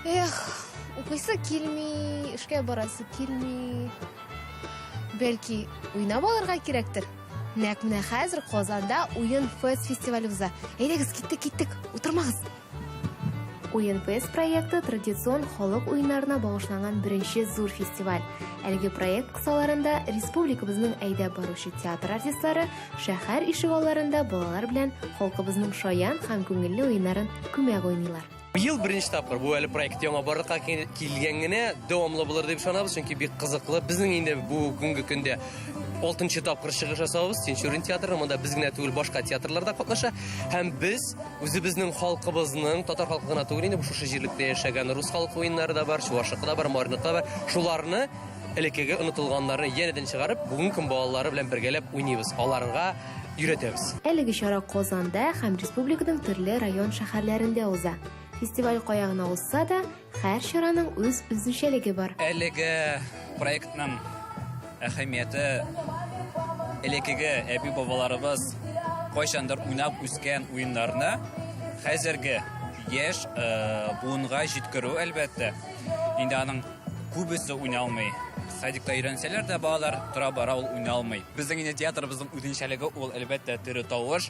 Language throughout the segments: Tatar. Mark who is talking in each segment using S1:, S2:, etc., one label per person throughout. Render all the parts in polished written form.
S1: Эх, укыйсы килми, эшкә барасы килми. Бәлки, уйнап алырга кирәктер? Нәкъ менә хәзер Казанда Уен фест фестивале уза. Әйдәгез, киттек, киттек, утырмагыз. Уен фест проекты традицион халык уеннарына багышланган беренче зур фестиваль. Әлеге проект кысаларында республикабызның әйдәп баручы театр артистлары шәһәр ишегалларында балалар белән халкыбызның шаян һәм күңелле уеннарын күмәк уйныйлар.
S2: Быел беренче тапкыр бу әле проект яңа барлыкка килгән генә, дәвамлы булыр дип ышанабыз, чөнки бик кызыклы. Безнең инде бу бүгенге көндә алтынчы тапкыр чыгыш ясавыбыз Тинчурин театры, монда без генә түгел, башка театрлар да катнаша. Һәм без үзебезнең халкыбызның, татар халкы гына түгел инде, шушы җирлектә яшәгән рус халкы уеннары да бар, чувашныкы да бар, мариныкы да бар. Шуларны элеккеге онытылганнарны янәдән чыгарып, бүгенге көн балалары белән бергәләп уйныйбыз, аларга өйрәтәбез.
S1: Әлеге чара Казанда һәм республиканың төрле район-шәһәрләрендә уза. Фестиваль кая гына узса да, һәр чараның үз үзенчәлеге бар.
S3: Әлеге проектның әһәмияте элеккеге әби-бабаларыбыз кайчандыр уйнап үскән уеннарны хәзерге яшь буынга җиткерү, әлбәттә. Инде аның күбесе уйналмый. Садикта өйрәнсәләр дә балалар тора-бара ул уйналмый. Безнең инде театрыбызның үзенчәлеге ул, әлбәттә, тере тавыш.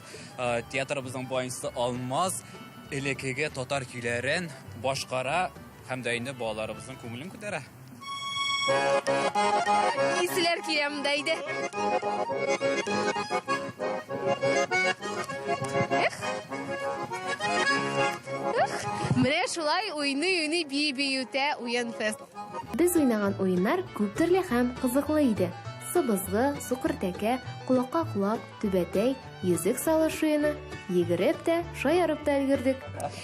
S3: Театрыбызның баянчысы Алмаз элеккеге татар көйләрен башкара һәм дә инде балаларыбызның күңелен күтәрә.
S1: Исләр килә монда иде. Эх. Эх. Менә шулай уйный-уйный бии-бии үтә Уен фест. Без уйнаган уеннар күп төрле һәм кызыклы иде. Сыбызгы, сукыр тәкә, колакка колак, түбәтәй, Йөзек салыш уены, йөгереп тә, шаярып та өлгердек.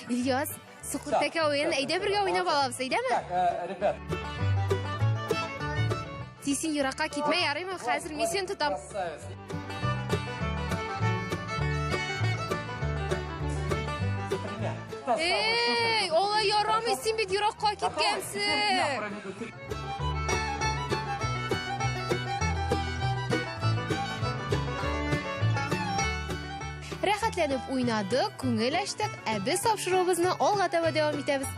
S1: Ильяс, сукыр тәкә уенын әйдә бергә уйнап алабыз, әйдәме?
S3: Ребят.
S1: Тик син еракка китмә, ярыймы? Хәзер мин сине тотам. Эй, алай ярамый, син бит еракка киткәнсең. Рәхәтләнеп уйнадык, күңел ачтык, ә без тапшыруыбызны алга таба дәвам итәбез.